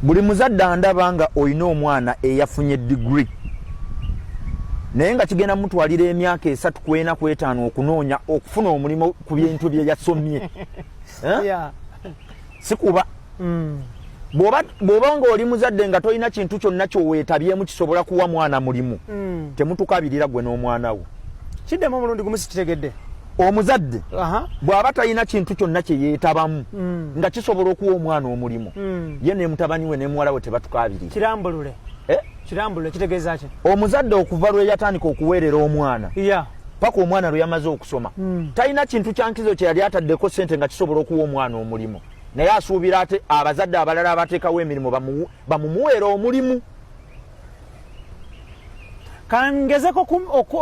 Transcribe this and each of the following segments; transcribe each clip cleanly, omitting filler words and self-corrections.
Buli muzadde andaba nga olina omwana eyafunye degree, naye nga kigenda mutwalira emyaka 3 ku 4 ku 5 okunoonya okufuna omulimu ku bintu bye yasomye. Eh? Sikuba bw'oba ng'oli muzadde nga tolina kintu kyonna kyoweetabyemu kisobola kuwa mwana mulimu, temutukabirira gwe n'omwana wo. Kiddemu omulundi gumu, sikitegedde. Omuzadde bw'aba talina kintu kyonna kye yeetabamu nga kisobola okuwa omwana omulimu, ye ne mutabani we ne muwala we tebatukabirira. Kirambulule. Eh? Kirambulule, kitegeeza ki? Omuzadde okuva lwe yatandika okuweerera omwana paka omwana lwe yamaze okusoma, talina kintu kyankizo kye yali ataddeko sente nga kisobola okuwa omwana omulimu, naye asuubira ate abazadde abalala abateekawo emirimu bamumuweera omulimu. Kangezeko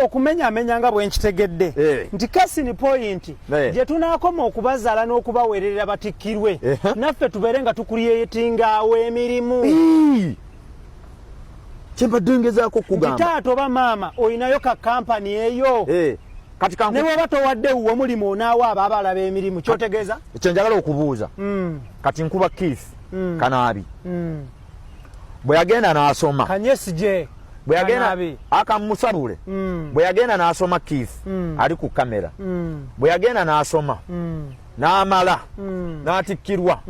okumenyamenya nga bwe nkitegedde nti case in point, gye tunaakoma okubazaala n'okubaweererera batikkirwe, naffe tubeere nga tucreatingawo emirimu. Ii! Kyembadde ngezaako nti okugamba. Taata oba maama, olinayo ka kampani eyo? Kati ne bwoba towadde wuwo mulimu, onaawo abo abalaba emirimu, kyotegeeza? Kyenjagala okubuuza, kati nkuba Keith Kanaabi, bwe yagenda n'asoma, Kanyesije. Bwe yagenda Kanaabi. Akamusabule. Bwe yagenda n'asoma, Keith ali ku kamera, bwe yagenda n'asoma n'amala n'atikkirwa,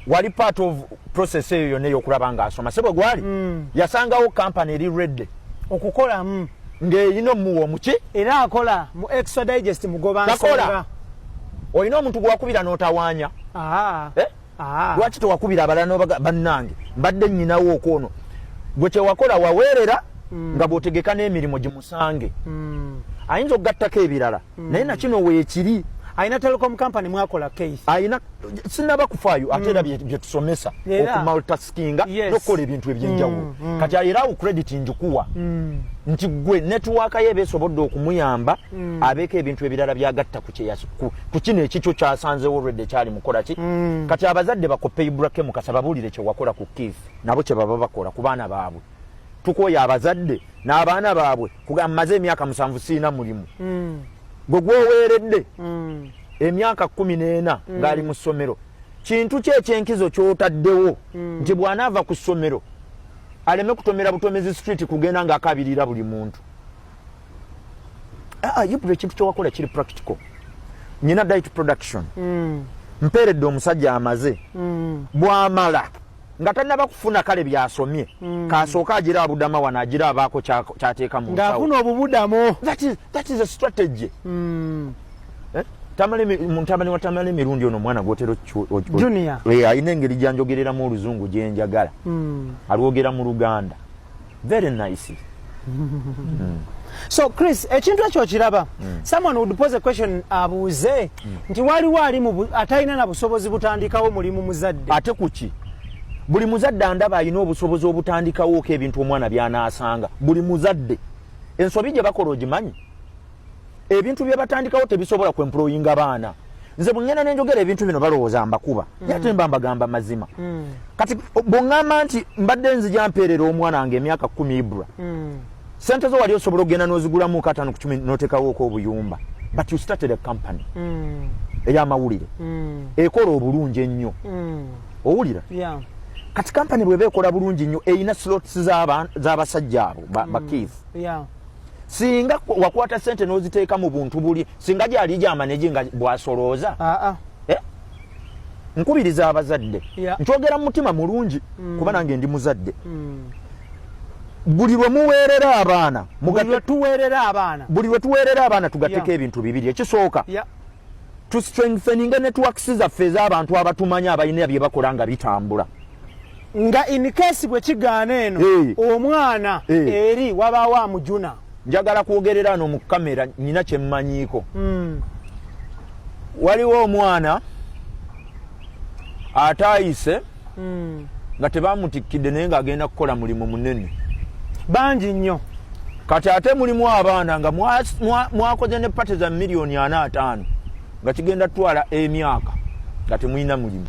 wali part of process eyo yonna ey'okulaba ng'asoma, si bwe gwali? Yasangawo kampani eri ready okukolamu ng'erina omuwa omuki. Era akola mu Extra Digest, mugoba Takola. nsonga. Olina omuntu gwewakubira n'otawaanya? Ah. Eh? Ah. Lwaki tewakubira abalala nobaga, "Bannange, mbadde nnyinawo okwono"? Gwe kyewakola, waweerera nga bw'otegeka n'emirimu gimusange. Ayinza okugattako ebirala, naye nakino weekiri. Alina telecom company mwakola, Keith. Ayina, sinaba kufaayo, ate era bye tusomesa okumultitaskinga n'okukola ebintu ebyenjawulo. Kati era awo credit njikuwa nti gwe network ye eba esobodde okumuyamba abeeko ebintu ebirala byagatta ku kino ekikyo kyasanzewo olwedde ekyali mukola ki. Kati abazadde bakoppe Ibrake Mukasa, babuulire kyewakola ku Keith, nabo kye baba bakola ku baana baabwe. Tukooya abazadde n'abaana baabwe kugamba, "Maze emyaka 7 siina mulimu." Gwe gwoweeredde emyaka 14 ng'ali mu ssomero, kintu ki ekyenkizo ky'otaddewo nti bw'anaava ku ssomero aleme kutomera butomezi street kugenda ng'akabirira buli muntu? Ah, Ibra, ekintu kyewakola kiri practical. Nyina Diet Production, mpeeredde omusajja amaze, bw'amala nga tannaba kufuna kale byasomye, kasooka agira abudama wano, agira abaako kyateeka mu nsawo. Ng'afuna obubudamo. That is a strategy. Eh? Mutabani wa Tamale emirundi ono, omwana gwotera Junior. Eh, alina engeri gyanjogereramu oluzungu gyenjagala. Alwogera mu Luganda very nice. So Chris, ekintu ekyo okiraba, someone would pose a question, abuuze nti waliwo ali atalina na busobozi butandikawo mulimu, muzadde. Ate kuki? Buli muzadde andaba alina obusobozi obutandikawooko ebintu omwana byanaasanga. Buli muzadde, ensobi gye bakola ogimanyi? Ebintu bye batandikawo tebisobola kwemployinga baana. Nze bwe ŋŋenda nenjogera ebintu bino, balowooza mbakuba, naye ate mba mbagamba mazima. Kati bw'oŋŋamba nti mbadde nzija mpeerera omwana wange emyaka 10, Ibra, sente zo wali osobola okugenda n'ozigulamu 5 ku 10 n'oteekawooko obuyumba, but you started a company ey'amawulire ekola obulungi ennyo. Owulira? Yeah. Kati kampani bweba ekola bulungi nnyo, erina slots z'abasajja abo ba Keith. Singa wakwata sente n'oziteeka mu buntu buli, singa gyali gyamaneji nga bwasolooza. Ah, ah. Eh? Nkubiriza abazadde, nkyogera mu mutima mulungi, kuba nange ndi muzadde. Buli lwe muweerera abaana, Buli lwe tuweerera abaana. Buli lwe tuweerera abaana, tugatteko ebintu bibiri. Ekisooka, tustrengtheninga networks zaffe ez'abantu abatumanya, abalina bye bakola nga bitambula. Nga in case bwe kigaana eno, omwana eri wabaawo amujuna. Njagala kwogerera ano mu kamera, nyina kyemmanyiiko. Waliwo omwana ataayise nga tebamutikkidde, naye ng'agenda kukola mulimu munene. Bangi nnyo. Kati ate mulimu abaana nga mwakoze ne party za miliyoni 45, nga kigenda tutwala emyaka nga temulina mulimu.